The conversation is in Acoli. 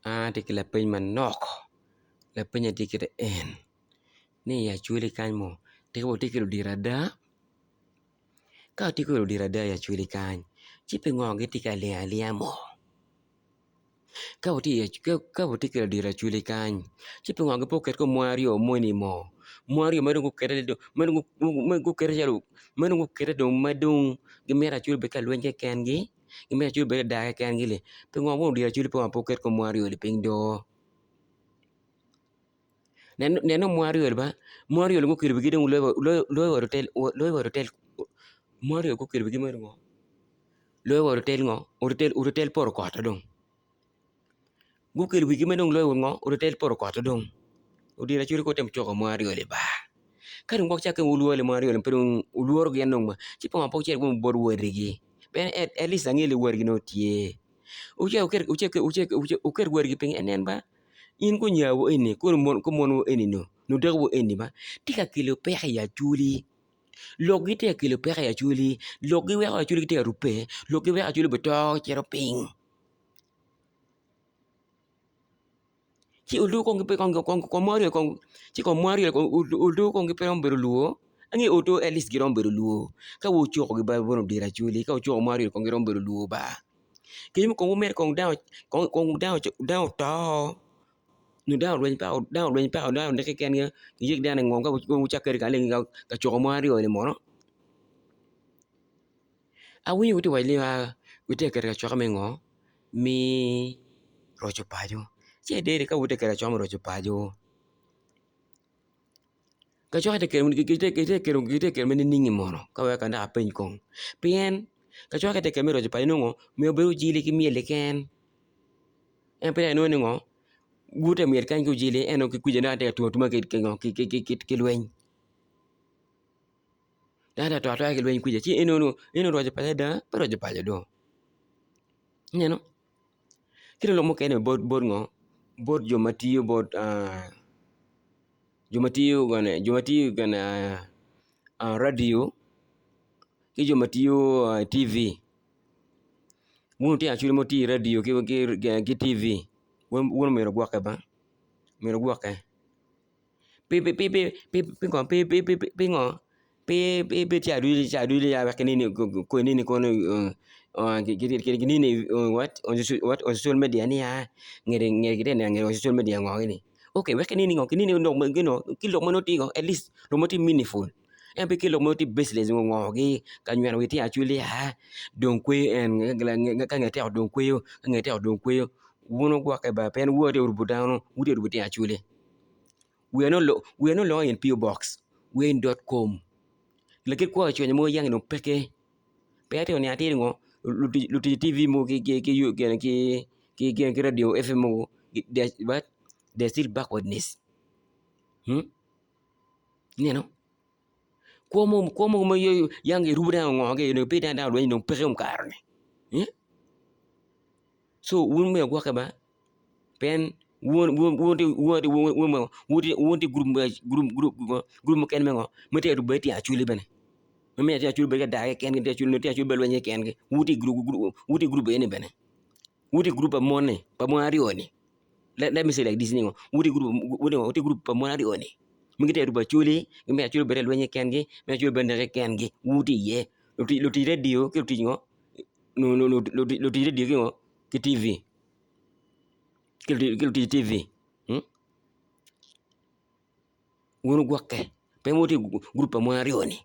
An atye ki lapeny manok lapenya tye kite en ni i acholi kany mo tika watye ki ludito ada ka watye ki ludito ada i acholi kany ci pingo gitye ka ling alinga mo ka watye ki ludito acholi kany ci pingo pe guket kong mon aryo moni mo mon aryo ma dong gukette dong ma dong gimito acholi obed ka lweny keken-gi. Gimito acwali obed ada keken-gi ni pingo wun odiro acwali pe wuket kong mon aryo-ni piny do nen dong mon aryo-ni ba mon aryo-ni gukelo wigi dong loyo wa otel mon aryo gukelo wigi loyo wa otel ngo otel poto okoto dong. Gukelo wigi ma dong loyo ngo otel poto okoto dong odiro acwali kong otemo coko mon aryo-ni ba ka dong gwok cakke wulworo ni mon aryo-ni pe dong wulworo gin dong ba ci pingo pe wucito wunu bot wadigi pien at least angeyo ni wadigi nongo tye wuket wadigi piny inen ba in gunyawu eni ki monwu eni nyo dekowu eni ba tye ka kelo peko i acholi lokgi tye ka kelo peko i acholi lokgi weko acholi gitye ka rubbe lokgi weko acholi bene to cito piny. Ci oloo kong pe kong kong mo aryo kong ci kong mo aryo oloo kong pe romo bedo lwor ange otoo at least giromo bedo lwor ka wucuko gi ba odiro acholi ka wucuko mo aryo kong giromo bedo lwor ba kenyo kong wumito kong dano kong dano oto nyo dano olweny paka dano olweny paka dano oneke kengi giyek dano ingom ka wucak keto ka cuko mo aryo ni mono. Awinyo gitye ka waco ni gitye ka keto kacokke me ngo me roco paco ci adada ka gitye ka keto kacokke me roco paco kacokke gitye ka keto me nining mono ka wek dok apeny kong pien kacokke ka tye ka keto me roco paco nongo myero obed ojili ki myel keken en pe dok inongo ni ngo gute myel kany ki ojili ento ki kwija dok tye ka tum atuma ki lweny. Dano ato atoya ki lweny kwija ci en onongo en oroco paco ada pe oroco paco do ineno ki dong lok mukene bot bot ngo bot jo ma tiyo bot jo ma tiyo gine jo ma tiyo gine radio ki jo ma tiyo TV wun lutino acwali ma wutiyo i radio ki TV wun myero wugwokke ba myero wugwokke. Pingo pe ibed calo adwili wek kineni kono on social media niya ngeti gitye ka neno on social media ngo gini ok wek kineni ngo kineni ki lok ma nongo tye at least lok ma tye meaningful ento pe ki lok ma tye baseless ngo gi ka nyweno wi tye acholi dong kweyo en ka nget tek odong kweyo ka nget tek odong kweyo wun wugwokke ba pien wun wutye ka rubo dano wutye ka rubo tyen acholi. We are no longer in PO box, we are in dot com. Lakit kwo acwenya mogo yangi dong peke. Pe atye ka niang atir ngo lutic TV mogo ki radio FM mogo what they are still backwardness. Hmm? Ineno? Kwo mogo kwo mogo ma yangi irubo dano ngo gi pe dano olwenyo dong peke kare ni. Hmm? So wun myero wugwokke ba pien wun tye gurup mukene me ngo ma tye ka rubbe tye acholi bene ma miyo acholi bedo ka daa keken tye acholi bedo lweny keken wun tye i gurup eni bene wun tye i gurup pa mon-ni pa mon aryo-ni let me say like this ni ngo wun tye i gurup pa mon aryo-ni ma gitye ka rubo acholi gimiyo acholi bedo ka lweny keken-gi miyo acholi bedo ka neke keken-gi wun wutye iye lutic redio ki lutic ngo lutic redio ki ngo ki TV. Ki lutic TV wun wugwokke pe wutye i gurup pa mon aryo-ni.